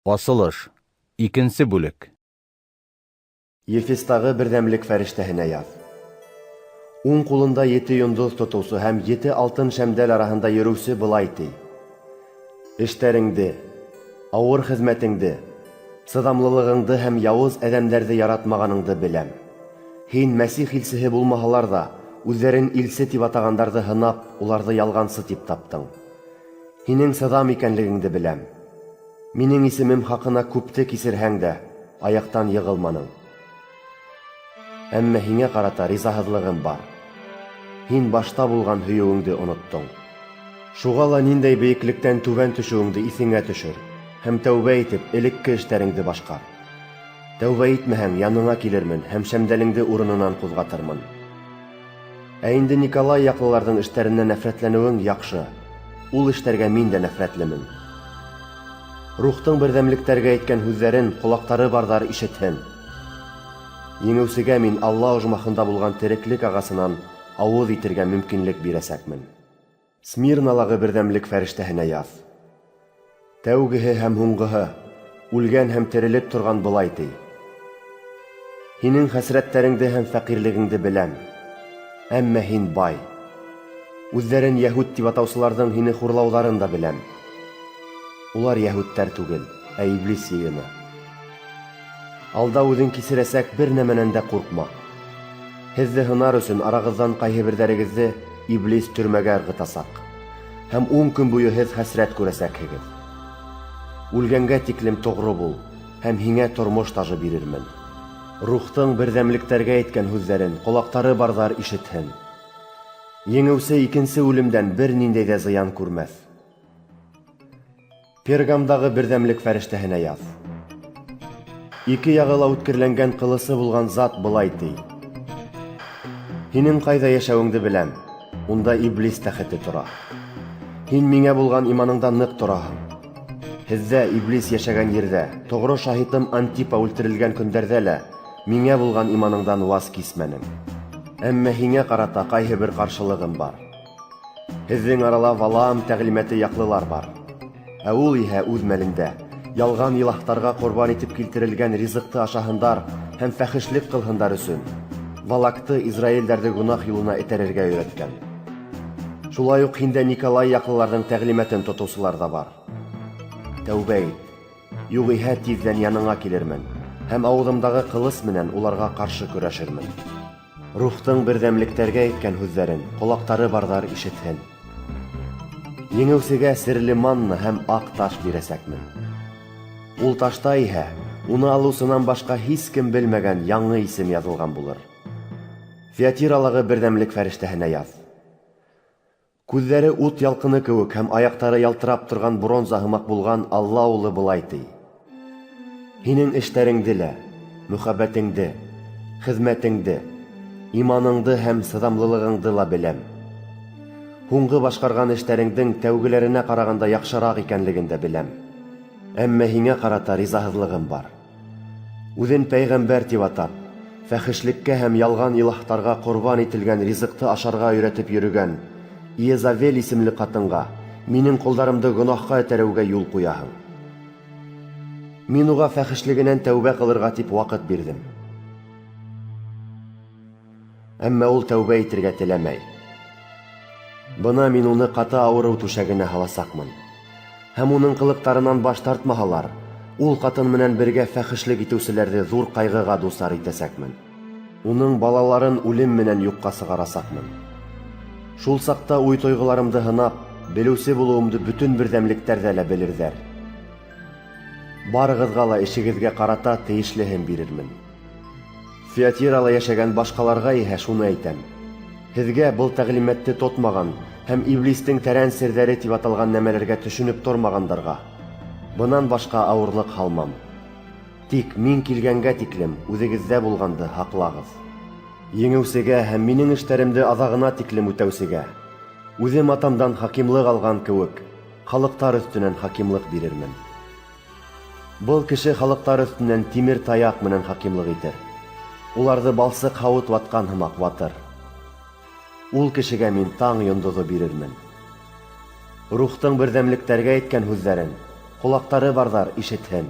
Асылыш. Икенсе бүлек. Ефестағы берҙәмлек фәрештәһенә яҙ. Уң ҡулында ете йондоҙ тотоусы һәм ете алтын шәмдәл араһында йөрөүсе былай ти: Эштәреңде, ауыр хеҙмәтеңде, сыҙамлылығыңды һәм яуыз әҙәмдәрҙе яратмағаныңды беләм. Һин Мәсих илсеһе булмаһалар ҙа, үҙҙәрен илсе тип атағандарҙы һынап, уларҙы ялғансы тип таптың. Һинең сыҙам икәнлегеңде беләм. Минең исемем хаҡына күпте кисерһәң дә, аяҡтан йығылманың. Әммә һиңә ҡарата ризаһыҙлығым бар. Һин башта булған һөйөүеңде оноттоң. Шуға ла ниндәй бейеклектән түбән төшөүеңде иҫеңә төшөр һәм тәүбә итеп, элекке эштәреңде башҡар. Тәүбә итмәһәң, яныңа килермен һәм шәмдәлеңде урынынан ҡуҙғатырмын. Ә инде Николай яҡлыларҙың эштәренән нәфрәтләнеүең яҡшы. Ул эштәргә мин дә нәфрәтлемен. Рухтың берҙәмлектәргә әйткән һүҙҙәрен ҡолаҡтары барҙар ишетһен. Еңеүсегә мин Алла ожмахында булған тереклек ағасынан ауыҙ итергә мөмкинлек бирәсәкмен. Смирналағы берҙәмлек фәрештәһенә яҙ. Тәүгеһе һәм һуңғыһы, үлгән һәм терелеп торған былай ти: Һинең хәсрәттәреңде һәм фәҡирлегеңде беләм, әммә һин бай. Үҙҙәрен йәһүд тип атаусыларҙың һине хурлауҙарын да беләм. Улар йәһүдтәр түгел, ә иблис йыйыны. Алда үҙең кисерәсәк бер нәмәнән дә ҡурҡма. Һеҙҙе һынар өсөн арағыҙҙан ҡайһы берҙәрегеҙҙе иблис төрмәгә ырғытасаҡ. Һәм 10 көн буйы һеҙ хәсрәт күрәсәкһегеҙ. Үлгәнгә тиклем тоғро бул, һәм һиңә тормош тажы бирермен. Рухтың берҙәмлектәргә әйткән һүҙҙәрен ҡолаҡтары барҙар ишетһен. Еңеүсе икенсе үлемдән бер ниндәй ҙә зыян күрмәҫ. Пергамдағы берҙәмлек фәрештәһенә яҙ. Ике яғы ла үткерләнгән ҡылысы булған зат былай ти: Һинең ҡайҙа йәшәүеңде беләм, унда иблис тәхете тора. Һин миңә булған иманыңда ныҡ тораһың. Һеҙҙә иблис йәшәгән ерҙә, тоғро шаһитым Антипа үлтерелгән көндәрҙә лә миңә булған иманыңдан ваз кисмәнең. Әммә һиңә ҡарата ҡайһы бер ҡаршылығым бар. Һеҙҙең арала Валаам тәғлимәте яҡлылар бар. Ә ул иһә үҙ мәлендә ялған илаһтарға ҡорбан итеп килтерелгән ризыҡты ашаһындар һәм фәхешлек ҡылһындар өсөн Валакты израилдәрҙе гонаһ юлына этәрергә өйрәткән. Шулай уҡ һиндә Николай яҡлыларҙың тәғлимәтен тотоусылар ҙа бар. Тәүбә ит, юғиһә тиҙҙән яныңа килермен һәм ауыҙымдағы ҡылыс менән уларға ҡаршы көрәшермен. Рухтың берҙәмлектәргә әйткән һүҙҙәрен ҡолаҡтары барҙар ишетһен. Еңеүсегә серле манна һәм аҡ таш бирәсәкмен. Ул ташта иһә уны алыусынан башҡа һис кем белмәгән яңы исем яҙылған булыр. Фиатиралағы берҙәмлек фәрештәһенә яҙ. Күҙҙәре ут ялҡыны кеүек һәм аяҡтары ялтырап торған бронза һымаҡ булған Алла улы былай ти: Һинең эштәреңде лә, мөхәббәтеңде, хеҙмәтеңде, иманыңды һәм сыҙамлылығыңды ла беләм. Һуңғы башҡарған эштәреңдең тәүгеләренә ҡарағанда яҡшыраҡ икәнлеген дә беләм. Әммә һиңә ҡарата ризаһыҙлығым бар. Үҙен пәйғәмбәр тип атап, фәхешлеккә һәм ялған илаһтарға ҡорбан ителгән ризыҡты ашарға өйрәтеп йөрөгән Иезавел исемле ҡатынға минең ҡолдарымды гонаһҡа этәреүгә юл ҡуяһың. Мин уға фәхешлегенән тәүбә ҡылырға тип ваҡыт бирҙем. Әммә ул тәүбә итергә теләмәй. Бына мин уны ҡаты ауырыу түшәгенә һаласаҡмын. Һәм уның ҡылыҡтарынан баш тартмаһалар, ул ҡатын менән бергә фәхешлек итеүселәрҙе ҙур ҡайғыға дусар итәсәкмен. Уның балаларын үлем менән юҡҡа сығарасаҡмын. Шул саҡта уй тойғоларымды һынап, белеүсе булыуымды бөтөн берҙәмлектәрҙә лә белерҙәр. Барығыҙға ла эшегеҙгә ҡарата тейешлеһен бирермен. Фиатирала йәшәгән башҡаларға иһә шуны әйтәм: Һеҙгә был тәғлимәтте тотмаған һәм иблистең тәрән серҙәре тип аталған нәмәләргә төшөнөп тормағандарға бынан башҡа ауырлыҡ һалмам. Тик мин килгәнгә тиклем үҙегеҙҙә булғанды һаҡлағыҙ. Еңеүсегә һәм минең эштәремде аҙағына тиклем үтәүсегә үҙем атамдан хакимлыҡ алған кеүек халыҡтар өҫтөнән хакимлыҡ бирермен. Был кеше халыҡтар өҫтөнән тимер таяҡ менән хакимлыҡ итер. Уларҙы балсыҡ һауыт ватҡан һымаҡ ватыр. Ул кешегә мин таң йондоҙо бирермен. Рухтың берҙәмлектәргә әйткән һүҙҙәрен Ҡолаҡтары барҙар ишетһен.